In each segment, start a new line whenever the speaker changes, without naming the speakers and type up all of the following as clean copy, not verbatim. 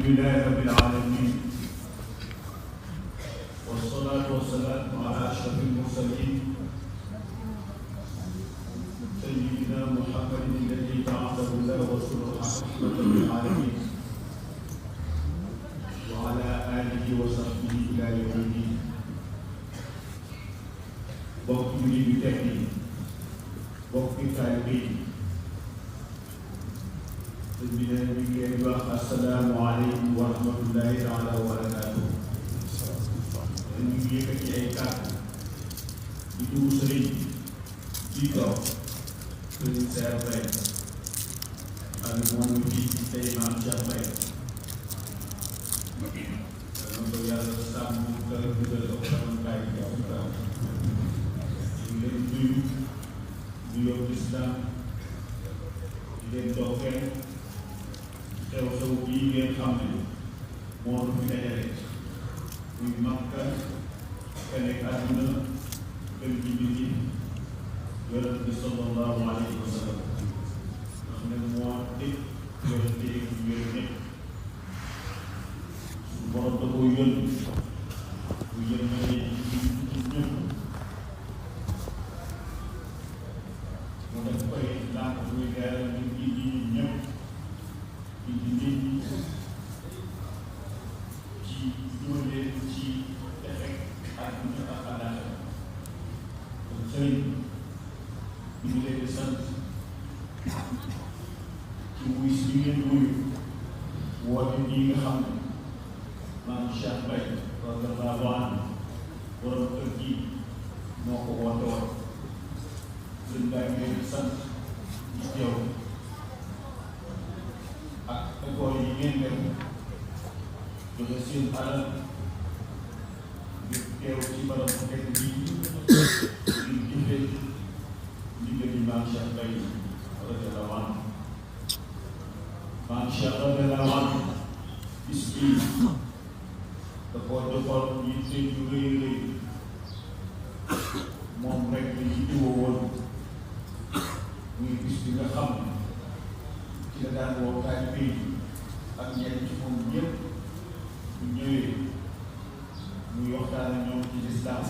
لله رب العالمين والصلاة والسلام على أشرف المرسلين سيدنا محمد الذي بعثه الله رسوله رحمة للعالمين وعلى آله وصحبه إلى يوم الدين. Bokk jullit yu tedd yi, bokk taalibe yi, sëñ bi nee na ñu ngi leen di wax assalaamu aleykum wa rahmatullahi taala wa barakaatuh. ñu ngi yëkkati ay kàddu di dugg sëriñ di toog sëriñ Seex Mbay ak moom fii tey maam Cheikh Mbay dana ko yàlla sàmm kër dugal ko xamankaay bi ak kaw ñu leen nuyu nuyoo lislaam di leen doxee xew-xew bii ngeen xam ne moo nu fi dajale muy Makka kene àdduna gën ci nit ñi yonent bi sallallahu alayhi wa sallam nga xam ne moo tëj yonent yi ñëpp su borom da koo yónni mu yërmande ci ñëpp mu def koy làmp muy leeral nit ñi ñëpp di nit ñi ci ñëwee ci effet àdduna ak àllaaxira kon sëriñ ñu ngi leen di sant ci wuy si ñu ngeen wuyu woote bii nga xam ne maam Cheikh Mbay radiyallaahu anhu borom kër gi moo ko woote woon sëriñ baa ngi leen di sant ci teew ak école yi ngeen dem joxe seen alal ngir teew ci barab bu tedd bii ngir jëfee ndigali maam Cheikh Mbay radiyallaahu anhu. maam Cheikh radiyallaahu anhu bis bii da koo defoon yitte yu rëy rëy moom rek la yittewoo woon muy bis bi nga xam ne ci la daan woo taalibe yi ak ñenn ci moom ñëpp bu ñëwee muy waxtaan ak ñoom ci lislaam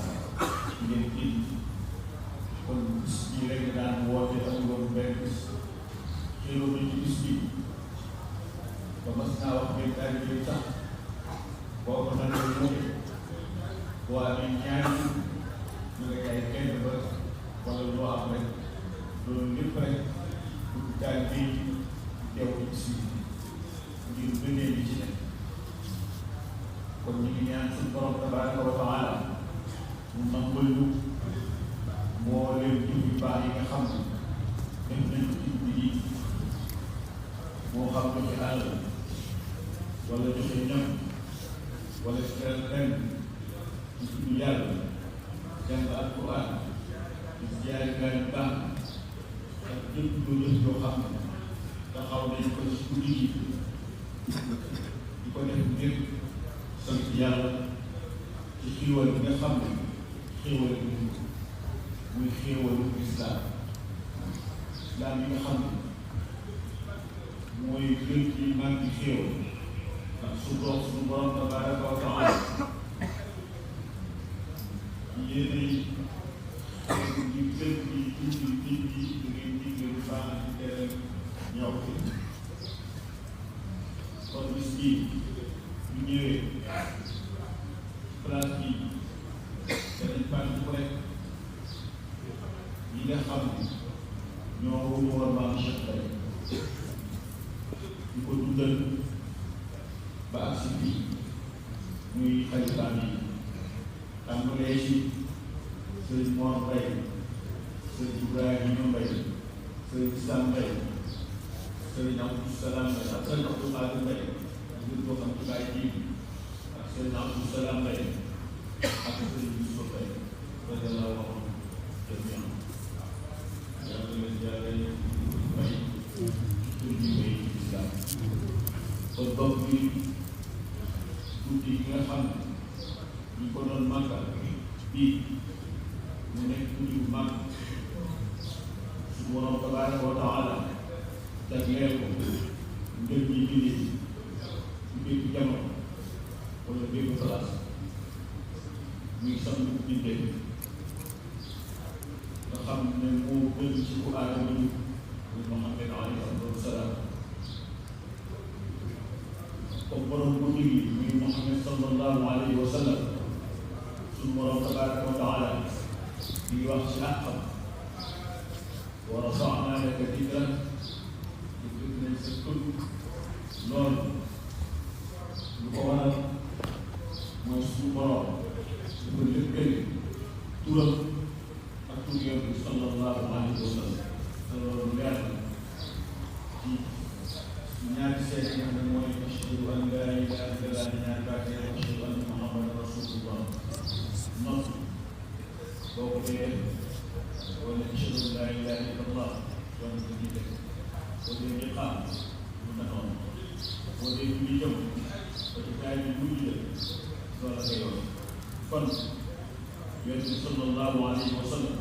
ci leen indi kon bis bii rek la daan woote amul woon benn bis xëyoo na ci bis bii ba mas naa wax ngeen taalibe yi sax boo ko nanee woote boo amee ñaari ñu nga jaay kenn ba wala loo am rek loolu lépp rek pour taalibe yi teew ci bis bi ngir bëggee bi ci nekk kon ñu ngi ñaan suñu borom tabaraka wa taala mu nangul ñu moo leen jëf yu baax yi nga xam ne def nañ ko ci guddi gi moo xam joxe alal wala joxe ñam wala teral kenn ci tudd yàlla jàng alquran di jaay gaay baax ak jëpp lu jëf yoo xam ne taxaw nañ ko ci guddi gi di ko def ngir sant yàlla ci xéewal bi nga xam ne xéewal bi muy xéewalu islam islam yi nga xam ne mooy gën ci mag di xéewal ndax suñu borom tabaraka wa taala yéenay di gën di indi nit ñi da ngeen digle lu baax di tere ñaw kon bis bii ñu ñëwee place bi danañ fàttali ko rek ñi nga xam ne ñoo wutu woon maam Cheikh Mbay ñu ko dundal ba ak si fii muy xalifaam yi tàmbalee ci sëriñ Mor Mbay sëriñ Ibrahima Mbay sëriñ Sam Mbay sëriñ Abdou Salam Mbay ak sëriñ Abdou Xaadir Mbay ngir boo xam ci baay ji ak sëriñ Abdou Salam Mbay ak sëriñ Yuusuf Mbay radiyallaahu anhu jamii'an yàlla leen yàlla may tur bi may islam kon bopp bi guddi gi nga xam ne ñu ko doon màggal bii mu nekk guddi bu mag su borom tabaaraka wa taala jagleel ko ngën ñi jullit bépp jamono wala bépp place muy sant bu bindee nga xam ne moo gën ci ku aadama ñu muy Muhammad alayhi salaam comme borom bu nit yi muy Muhammad sallallahu alayhi wa sallam suñu borom tabaraka wa taala di wax ci àqam wa rafa'naa laka dikrak yëkkati nañ sa tur loolu lu ko waral mooy suñu borom su ko lëkkale turam ak tur Yonent bi sallallahu alayhi wa sallam te loolu leer na ci ñaari seet yi nga xam ne mooy ashhadu an laa ilaaha illallaah ñaari baat yi ashhadu anna Muhammadan rasulullah nopp boo ko dee wala ashhadu an laa ilaaha illallaah doon ko jiite boo dee liqaam mu nga noonu boo dee julli jëm ba ci taay bi mujj la loola nga yoon kon Yonent bi sallallahu alayhi wa sallam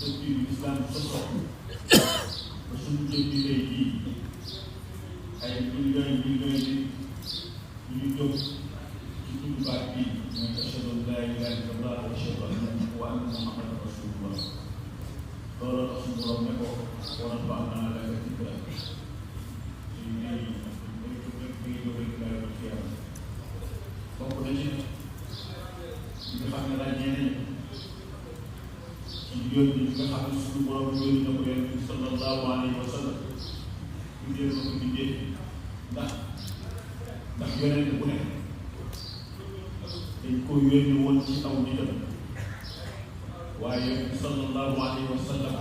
depuis l'islam sosoo ba suñu jëmmi tey jii ay millions yi ñu jóg ci tudd baat bii mooy ashhadu an laa ilaaha illallaah wa ashhadu anna Muhammadan rasulullah looloo tax suñu borom ne ko wa rafa'naa laka dikrak ci ay bokk na ci nga xam ne ràññee nañu ci yónni nga xam ne suñu borom yónni na ko Yonent bi sallallahu alayhi wa sallam bindee na ko bindee ndax yonent bu ne dañ ko yónni woon ci aw nitam waaye Yonent bi sallallahu alayhi wa sallam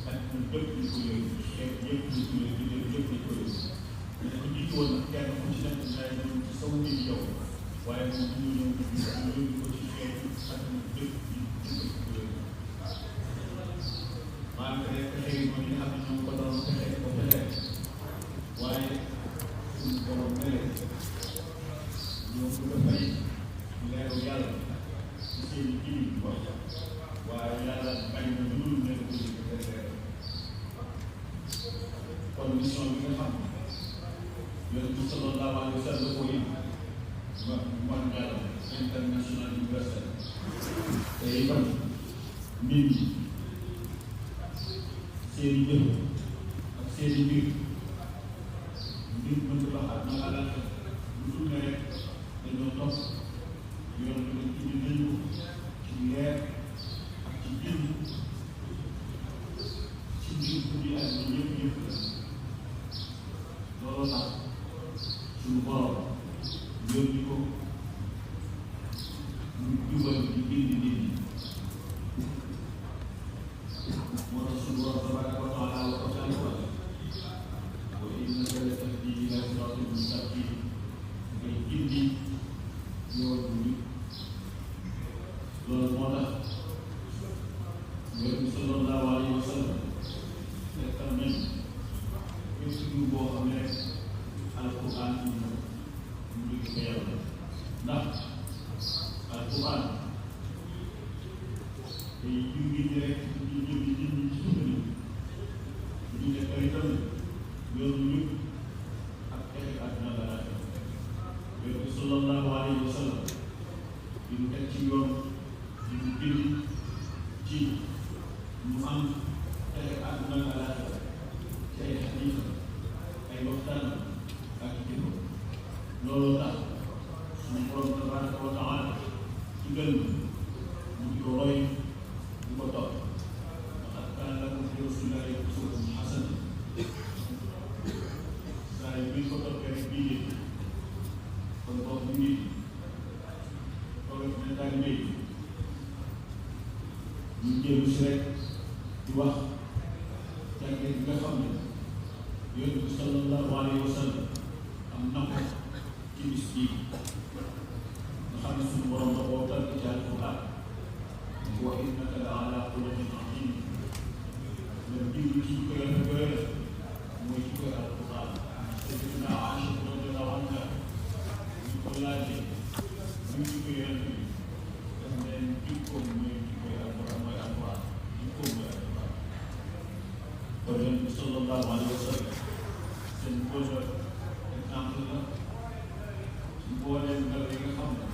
ak ñun bépp ñu ko yónni xeet yëpp ñu ko yónni yëpp ñu ko yónni dañ ko jiitu woon nag kenn ku ci nekk dinaay ñëw ci saw nit yow waaye moom ñu ñëw ñu yónni ko ci xeet ak ñun bépp ñu ko yónni maanaam pexe yi mooy li nga xam ne ñoom ko doon pexe ko pexe waaye suñu borom mere ñoom ko dafay leeru yàlla ci seen i kii bi wax waaye yàlla bañ na lu dul nekk ci leer kon mission bi nga xam Yonent bi sallallahu alayhi wa sallam ko yi mondial international universel te itam nit ñi seen i jëf ak seen i mbir mënut a wax ak na àllal lu dul ne rek dañoo topp yoon bi dañ indi nañu ci leer ak ci bind ci mbir bu di ak ñëpp ñëpp la looloo tax suñu borom yónni ko ñu jubal di bind nit ñi moo tax suñu borom tabaraka wa taala wa innaka latahdi ila siraatin mustaqiim ngay gindi yoon bu jub loolu moo tax Yonent bi sallallahu alayhi wa sallam nekkal nañ bépp jur boo xam ne alquran ñu jóge ko yàlla ndax alquran day jungi ñi rek ñu jóge nit ñi ci suñu ñu nekk ay tamit yoonu ñëpp ak texe àdduna la laaj Yonent bi sallallahu alayhi wa sallam di ñu teg ci yoon di ñu bind ci ñu am texe àdduna la laaj ci ay xadiis ay waxtaan ak jëf looloo tax suñu borom tabaraka wa taala ci gën ñu di ko roy di ko topp laqad kaana lakum fi rasuulillaahi uswatun hasana saa yi biñ ko toppee rek bii yëpp kon boobu ñu ngi toog ne taalibe yi ñu jéem si rek di wax jàngee bi nga xam ne Yonent bi sallallahu alayhi wa sallam am na ko ci bis bii nga xam ne suñu borom da koo tànk ci alquran wa innaka la ala xuluqin aziim nga bind ci ko yàlla doyal mooy ci koy alquran Sayyidina Aïcha radiyallahu anha ñu ko laajee ñu ci koy yàlla bi daf leen jikkoom mooy ci koy alquran mooy alquran jikkoom mooy alquran kon Yonent bi sallallahu alayhi wa sallam seen bëgg nàmp na mbooleem melo yi nga xam ne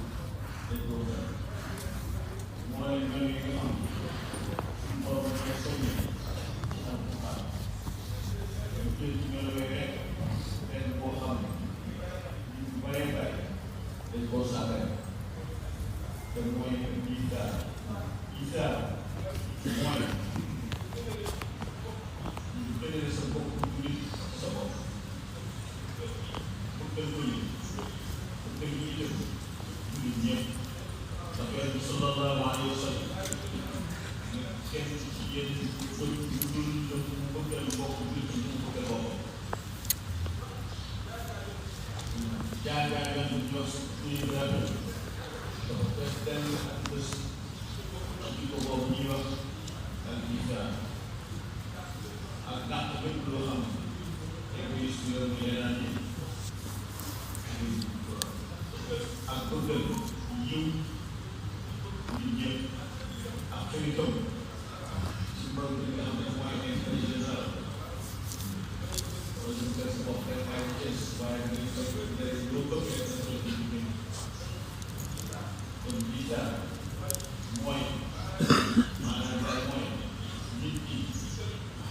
dañ koo def mbooleem melo yi nga xam ne borom nga soññee ci alquran dañ jël ci melo yooyu rek benn boo xam ne ñu bëree bëri dañ koo sàggane te mooy Isaa mooy ñu gënale sa bopp nit sa bopp pour que ñu pour que ñu itam nit ñëpp ndax Yonent bi sallallahu alayhi wa sallam kenn ci yéen bëgg lu dul la mu bëggal bopp nit ñi mu bëggal boppam jaar-jaar yoon ñu wax suñu dafa def benn ak bés ci ko boobu ñuy wax ak Isaa ak dàq lépp loo xam ne égoïste yow mi lenaan yi ak bëggal yiw nit ñëpp ak xëritam ci mbir bi nga xam ne mooy intelligence wala ñu def sa bopp rek ay Cees waaye nga def loo bëgg rek sa tool bi ñu kon Isaa mooy maanaam daal mooy nit ki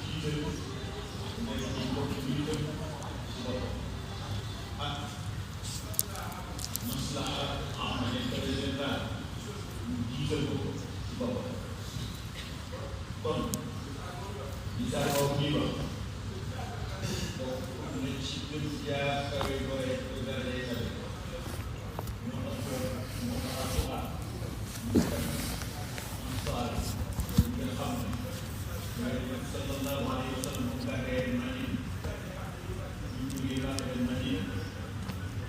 jiital mooy ñu bokk jiital ci boppam ak maslaha am intérêt général ñu jiital ko ci boppam kon Isaa boobu ñuy wax donc na ci gën yaa kawe gore dara day kawe moo tax moo tax alquran nga xam ne mooy sallallahu alayhi wa sallam mu gàddee Madina ñu jógee gàddee Madina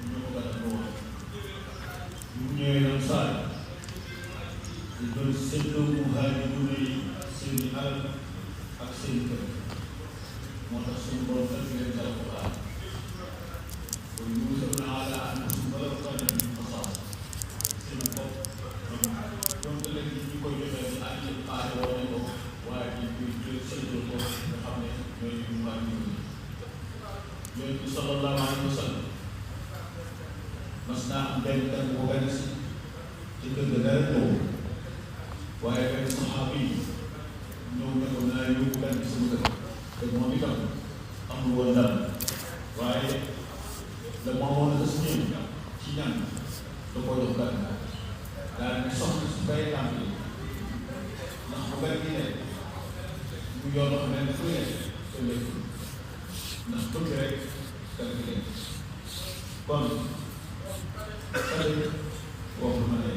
ñoo ko gàttal woon ñu ñëwee nag Saal di doon seetloo muhaajiruuna yi seen i alal ak seen i kër moo tax suñu borom fekk leen ci alquran kon yuusiruuna alaa anfusihim walaw kaana bihim xasaasa seen bopp donc léegi ñu koy defee ni ak yëpp aada woo nañ ko waaye ñu koy jël seetloo ko nga xam ne ñooy ñu muhaajiruun Yonent bi sallallahu alayhi wa sallam mas naa am benn gan bu ko gane si ci kër ga dara ñëw waaye benn saxaaba yi ñëw ne ko naa yóbbu gan bi sama kër te moom itam amul woon dara waaye la moo woon a ñëw ci ñan da koo jox gan daal di soxla si bay tàmp yi ndax bu gan gi ne mu yor loo xam ne fu ne te lekk ndax bëgg rek gan gi leen kon xale boobu ma ne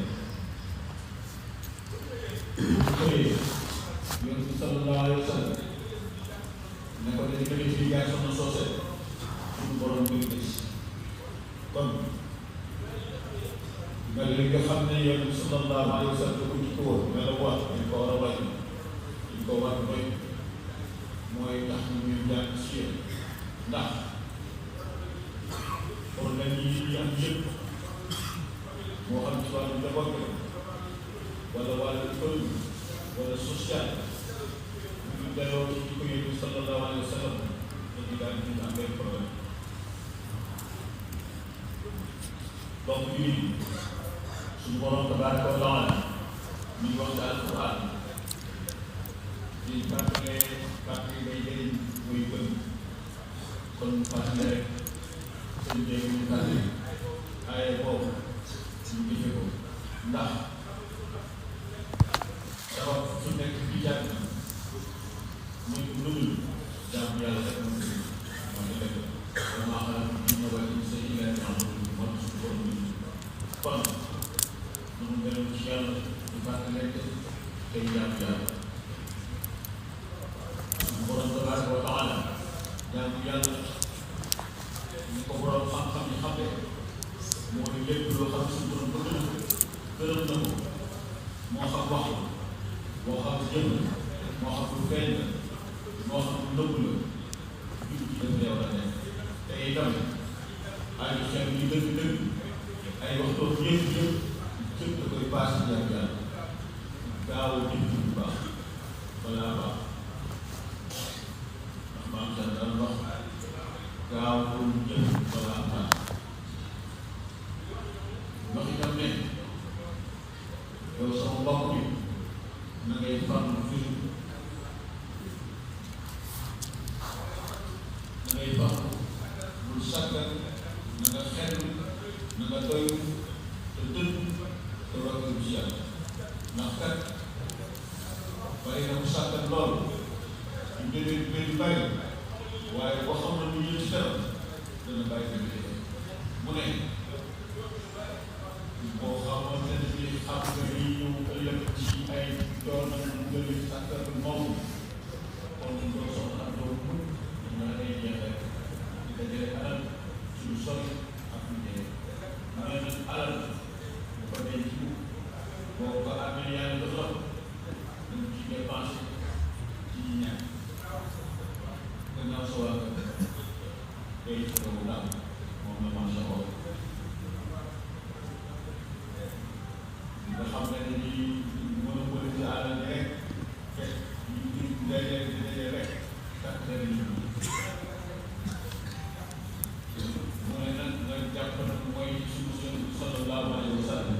xëyee Yonent bi sallallahu alayhi wa sallam ne ko dañu ko def fii yaay soxna soose suñu borom bi gis kon mel li nga xam ne Yonent bi sallallahu alayhi wa sallam da ko jikko woon mel la wax dañ ko war a wàññi dañ ko war a doy mooy tax ñu jàng ci yéen ndax problème yi am yëpp moo xam ci wàllu njaboot wala wàllu économie wala social ñu delloo ci jikko Yonent bi sallallahu alayhi wa sallam dañuy daal di am benn problème donc yooyu suñu borom tabaraka wa taala ñu wax ci alquran di fàttali day jëriñ muy gën kon fàttali rek seen jéego ñu fàttali aaye boobu ñu gisee ko ndax dafa su nekk ci jàpp muy nugul jàmm yàlla rek moom mooy dëgg dama xam ne wala sa ila ñaam moom suñu borom bi kon ñu gërëm ci yàlla di fàttalante tey jàmm yàlla suñu borom tabaraka wa taala jàmm yàlla ñu ko borom xam-xam yi xam ne mooy lépp loo xam suñu borom bëgg na ko gërëm na ko moo xam wax moo xam jëm moo xam lu feeñ la moo xam lu nëbb la jub ci dëgg yow la nekk te itam ay xew yu dëgg-dëgg ay waxtoon yëpp da koy paase jàmm yàlla gaaw a jëm ci bu baax balaa baax ndax maam sax daan wax gaaw a jëm balaa baax na nga doy te dëgg te ragal ci yàlla ndax kat bari na mu sàkkat lool ñu jëlee mbir yu bari waaye boo xam ne lu ñëw ci kanam dana bàyyi ko liggéey mu ne boo xamante ne bii xam nga ni ñëw ëllëg ci ay doonam mu gën a sàkkat moom kon doo soxla ak doo mun dina ay jeexee di dajale alal ci lu sori ak lu jege mu ne nag alal bu ko denc boo ko amee yàlla jox la dañ ci dépensé ci ñaan gannaaw sa waa kër day xew daal moom la man sa bopp nga xam ne dañuy mën a mobiliser alal rek fekk ñu dajale rek takk na ñu mu ne nag nga jàpp nag mooy suñu seen sallallahu alayhi wa sallam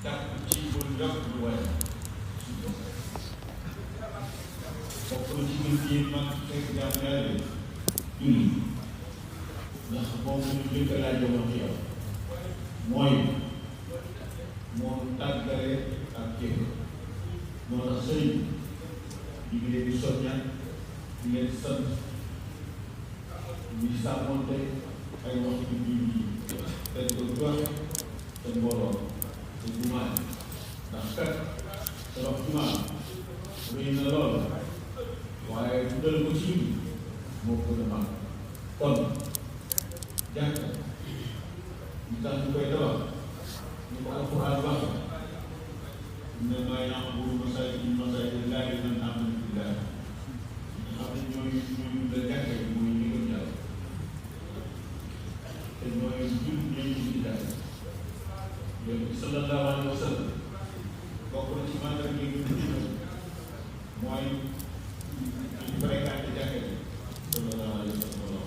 jàpp ci bu yokk lu waay bokk na ci gën ci mag fekk jàmm yàlla julli ndax moom ñu njëkk laa joxoon ci yow mooy moom tàggale ak jéem moo tax sëriñ ñu ngi leen di soññal di leen sant ñu sàmmonte ay waxtu yu yi te ko joxe te mbooloo te jumaa ndax kat te wax jumaa rëy na lool waaye bu dal ko ci moo ko demee kon jàkka ñu tax ñu koy tabax ñu ko alquran wax ne maa ya'muru masaajida llaahi man aamana billaah ñu xam ne ñooy la jàkka yi mooy ñu gëm yàlla te ñooy jul ñooy ci daal yooyu sallallahu alayhi wa sallam bokk na ci màngal yi mooy ñu fréquenté jàkka yi sallallahu alayhi wa sallam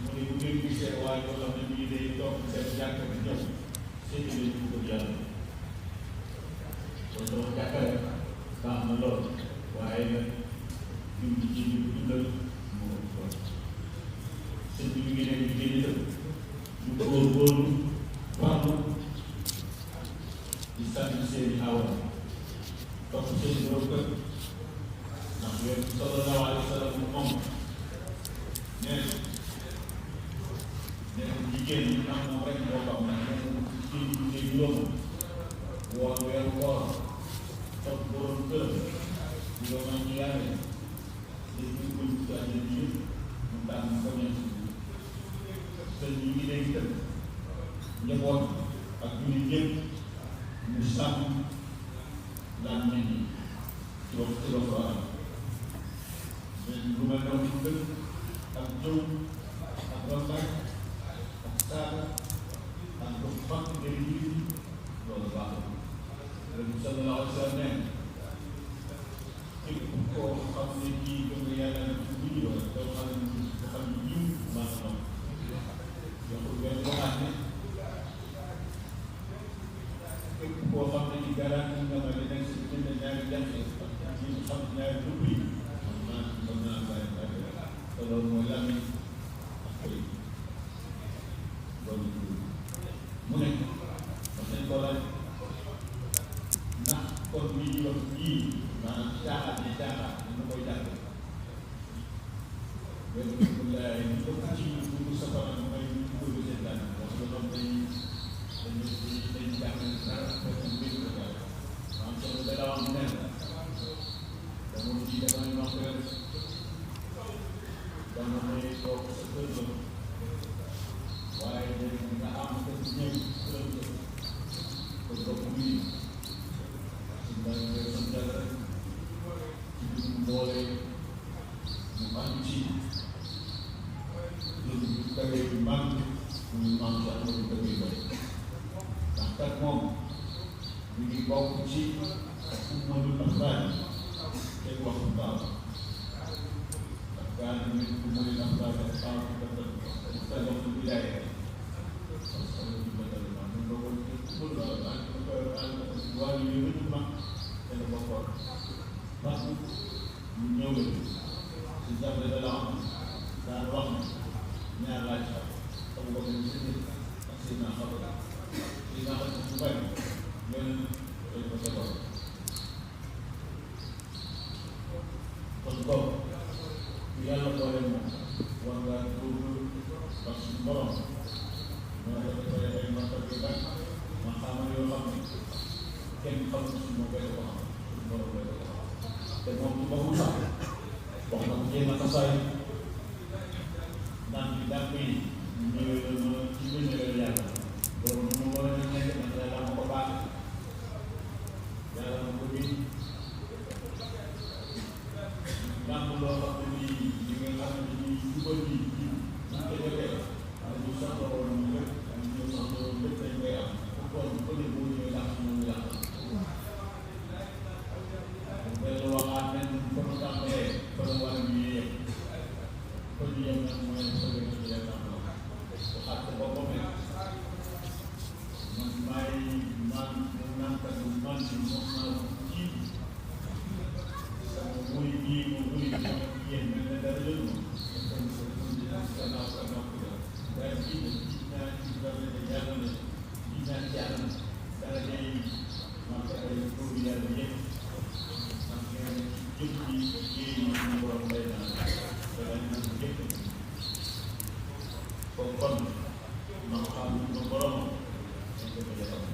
mu ne bu ngeen gisee waa yoo xam ne nii day toog seen jàkka bi ñëw seeti leen ñu ko yàlla kon dama jàkka rek baax na lool waaye nag ñun ci ñu dundal moo ko sëñ bi ñu ngi leen di génn itam ñu góorgóorlu farlu di sant seen i awa topp seen i borom kër ndax yow sallallahu alayhi wa sallam moom nee na jigéen ñi am moom rek moo xam ne jigéen ñi ngay yomb woor weeru koor topp borom kër yow man ñu yaare dañ koy koy ci àddina bi yëpp mu tànn ko ñeent sëñ yi ngi lay tëdd njaboot ak jullit yëpp ñu sàmm daan nit ñi ci wax ci la ko am lu mel noonu dëgg ak jëw ak wàllu ak saaga ak dox fànn njëriñ yi loolu baaxul Nabi sallallahu alayhi wa sallam nee képp koo xam ne kii gëm nga yàlla na ci biir wala koo xam ne koo xam ne jiw maanaam yokkul benn waxaat ne képp koo xam ne ci garanti nga ma di nekk si diggante ñaari jànq ak ñi xam ñaari dugub yi mën naa bàyyi te loolu mooy làmmiñ ak koy loolu mu ne wax nañ ko laaj ndax kon li ñuy wax yii maanaam caaxaan yi caaxaan dina koy jàng benn alhamdulilah ñu bokk ci dugg safara mooy ñu dugg seen daan parce que ñoom dañuy jàng dara fekk mbir la daal maanaam solo da daa am nen dama ci damay wax rek dama may toog sa kër ga waaye nga am ko ñëw kër ga ko bokk bii su ma nee sa dara rek ci biir mboole mu am ci lu tawee bi mag muy maam si am lu tawee bay ndax kat moom ñu ngi bokk ci ak ummatul afraan kenn waxu baax afraan nit ku muy afraan ak baax dafa mu bilaaya wàllu yu bëri mag dana bokkoon ndax ñu ñëw si jàppale da la am daan wax ne ñaar laaj xam nga ko si nit ak si naa xam si naa xam bu bari ngeen dañ ko sebal kon boobu yàlla boole moom war ngaa góorgóorlu parce que borom moo la defee ay martab yu bari ma xamal yoo xam ne kenn xamul si moom benn ko xam suñu borom benn ko xam te moom ci boppam sax wax na ko jéem a tasaay naan bi dàq yi ñëwee na ci mbir yàlla loolu mu war a nekk nag yàlla ma ko baax yàlla ma ko bind ndàmp loo xam ne nii ñi nga xam ne nii jubal yi ñu ko jotee waaye ñu soxla woon ñu lépp ñu soxla woon lépp dañ koy am pour kon ko ne boo ñëwee ndax moom yàq benn waxaat nen fa mu tàmbalee fa la war a ñu yem fa ñu yem nag mooy sëgg na ci yàlla waxaat ko boppam ne man maay man nankat man ci moom naa ci sama muy bii moom muy yéen mel ne dara jël ma gannaaw gannaaw ko waaye kii na gis naa ci dara ne yàlla na gis naa ci yàlla dara day man ko ay pour yàlla yëpp man ngeen jëf yi yéen yi ñu borom day naa te dañ na ko jëf ko kon ma xam na borom dañ ko ko jëfam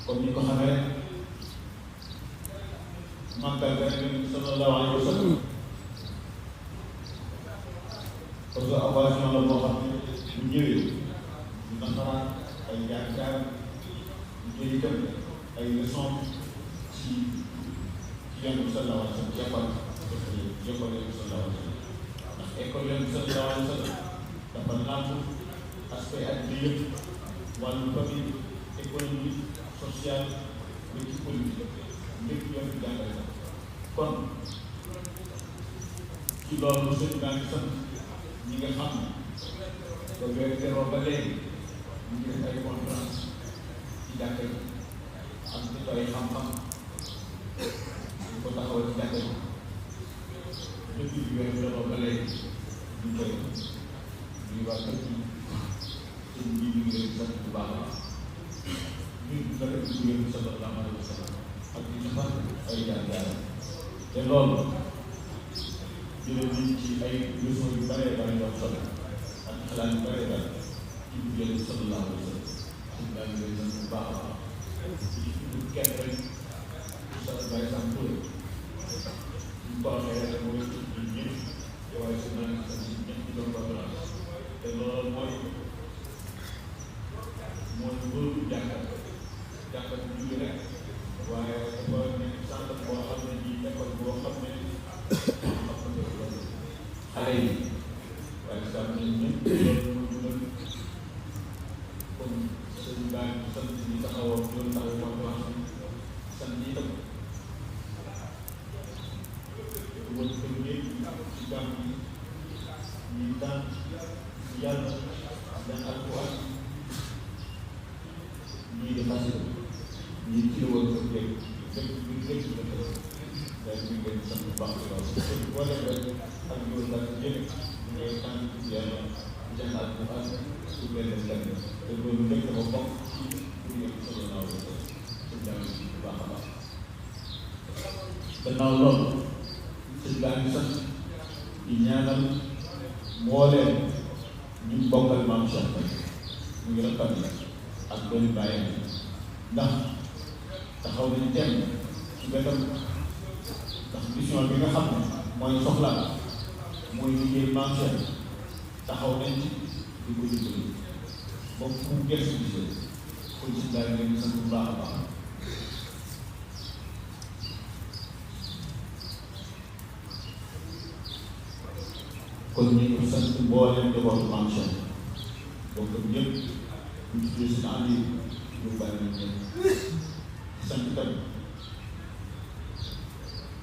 comme ni ko xamee rek màggal ga Yonent bi sallallahu alayhi wa sallam parce que occasion la boo xam ne bu ñëwee ñu naxaraat ay jaar-jaar ñu jëli itam ay leçon ci Yonent bi sallallahu alayhi wa sallam école Yonent bi sallallahu alayhi wa sallam ndax école Yonent bi sallallahu alayhi wa sallam dafa nàmp aspect adduna yëpp wàllu famille économie sociale ba ci politique lépp yoon bi jàngale na kon ci loolu sëñ baa ngi sant ñi nga xam ne ba weer teroo ba léegi ñu ngi def ay conférence ci jàkka yi am ci ay xam-xam ñu ko taxawal ci jàkka yi depuis bi weer teroo ba léegi ñu koy ñuy waa kër gi sëñ bi ñu ngi leen sant bu baax a baax ñun nga def ci Yonent bi sallallahu alayhi wa sallam ak di defar ay jaar-jaar te loolu jëlee nañ ci ay leçon yu bëree bëri yoo solo ak xalaat yu bëree bëri ci Yonent bi sallallahu alayhi wa sallam suñ daa ngi leen sant bu baax a baax ci kenn rek sa bay sam Touré ñu ko waxee rek mooy ñun ñëpp waaye su naa ngi sant ñëpp ci doon conférence te loolu mooy loolu jàkka bu jóge rek waaye dafa nekk centre boo xam ne nii école boo xam ne xale yi par exemple ñun ñëpp loolu moo dugal comme sëñ baa ngi sant ñi taxawoo loolu taxaw conférence bi sant ñi tam wër kër yëpp ci gàmm bi ñuy tànn yàlla jàng alquran ñii di xasida ñii ci woon ko dégg lépp ñu lépp la ko day ñu ngeen sant bu baax a baax boo dem rek ak loolu daal di jëlee ngay tànn yàlla jàng alquran su benn lenn te loolu lépp dafa bokk ci pour yëpp solo naaw la ko su jàng bu baax a baax gannaaw loolu sëñ baa ngi sant di ñaanal mbooleem ñu bokkal maam Cheikh mu ngi rakkam ak doon bàyyi ndax taxaw nañ kenn ci wetam ndax mission bi nga xam ne mooy soxla mooy liggéey maam Cheikh taxaw nañ ci di ko dimbali ba fu gëstu gisee kon si daal ngeen sant bu baax a baax kon ñu ngi sant mbooleem njabootu maam Cheikh bokkam ñëpp ñu tuddee seen ànd yi ñu bàyyi nañ ñëpp sant tamit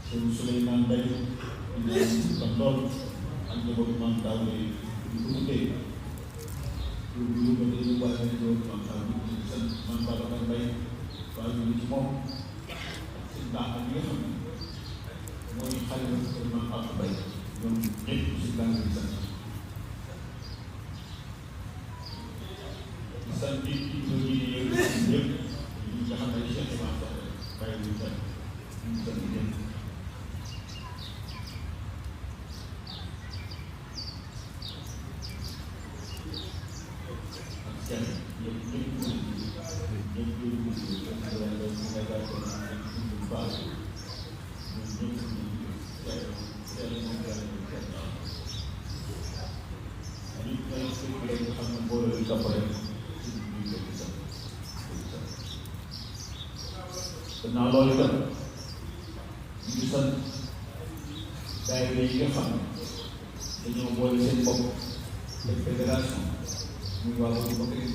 sëñ Souleymane Mbaye ñu ñaan ba lool ak njabootu maam Daaw yi ñu ko tuddee ñu ko dañu bàyyi nañ loolu maam Daaw ñu sant maam Babacar Mbaye waaye ñu ngi ci moom ak seen baax bi nga xam ne mooy xale maam Abdou Mbaye ñoom ñëpp si daan di sant di sant it ci ñoom ñi di yëngu ñëpp ñi nga xam ne Cheikh Imam sax bàyyi ñu sant ñu sant ñëpp ak seen ñëpp ñëpp ñëpp gannaaw loolu itam ñu ngi sant daayira yi nga xam ne dañoo boole seen bopp ak fédération muy wàllu bu bëgg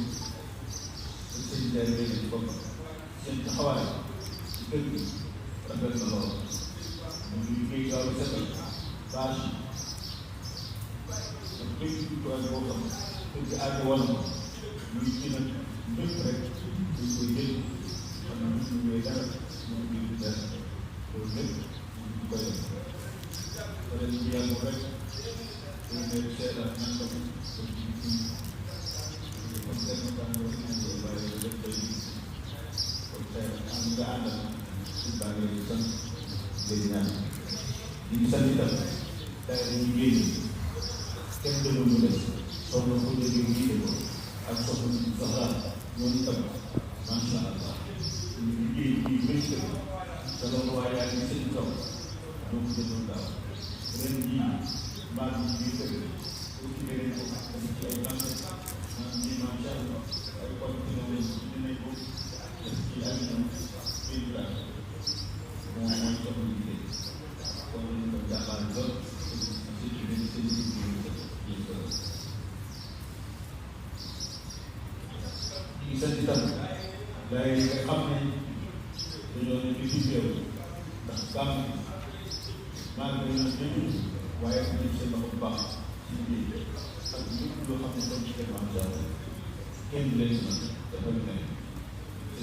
seen daayira yi ci bopp seen taxawaay ci kër gi rafet na lool ñu ngi liggéey gaaw di setal bâche yi ak bépp jumtuwaay boo xam kër gi àgg woon muy ci nag lépp rek dañ koy jël xam ne ñu ñëwee dara ñu ngi dara loolu lépp ñu koy def wala ñu yàggu rek ñu ne seetaan nan ko comme kenn kan ko ñu bàyyi la def tey comme tey am nga àndal ci bàyyi di sant léegi ñaan ñu ngi sant itam tey dañuy génn kenn demul ñu def soxna ko jóge jiite ko ak soxna soxla ñoom itam macha allah ñu liggéey bi métti te loolu waaye yaa ngi seen kaw ñoom jëndoon daaw ren jii mbaa bi biir kër pour ci beneen ko dañu ci ay tànk naan ñii macha allah ay kon dina leen dinañ ko def ci ay ñoom biir daal moom mooy soxna liggéey kon ñu ko jàppal lool seen ñu sant itam gars yi nga xam ne dañoo ne ci biir réew ndax gàmm maa ngi leen di nuyu waaye am nañu seen loxo bu baax ci biir ak lépp loo xam ne comme ci kéemaan jàll kenn du leen si mën dafa ñu ne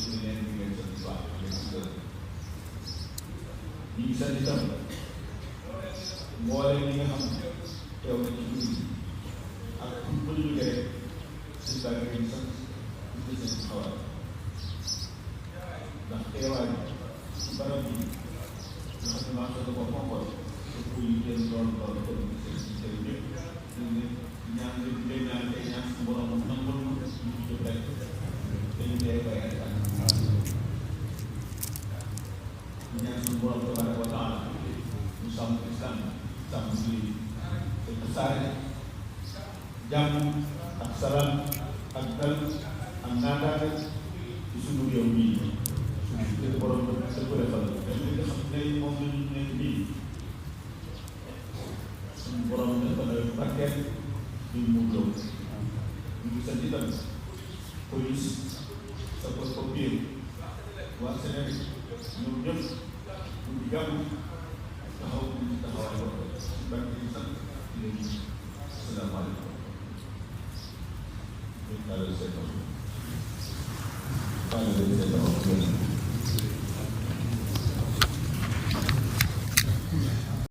sëñ bi leen di leen sant bu baax leen si gërëm ñu ngi sant itam mbooleem ñi nga xam ne teew na ci biir ak pour bu ñu liggéey si baa ngi leen sant di seen xawaar ndax teewaay ci barab bi nga xam ne maa ngi ko fonkoon pour yi génn lool lool ko seen si teew ñëpp ñu ñaan leen ñaan tey ñaan su borom nangul ñu ci jëf rek dañu dee bay ay tànk ñaan su borom tabaraka wa taala ñu sàmm islam sàmm si te tasaare jàmm ak salaam ak dal ak naataate ci suñu réew mii suñu borom da ko defal te li nga xam ne moom la ñu nekk nii suñu borom dafa doy barkeel di mu low ñu ngi sant itam police sapeurs-pompiers waa Sénégal ñoom ñëpp ñu ngi jàmm taxaw ñu taxawaay boobu ci barke yi sant léegi asalaamaaleykum Gracias.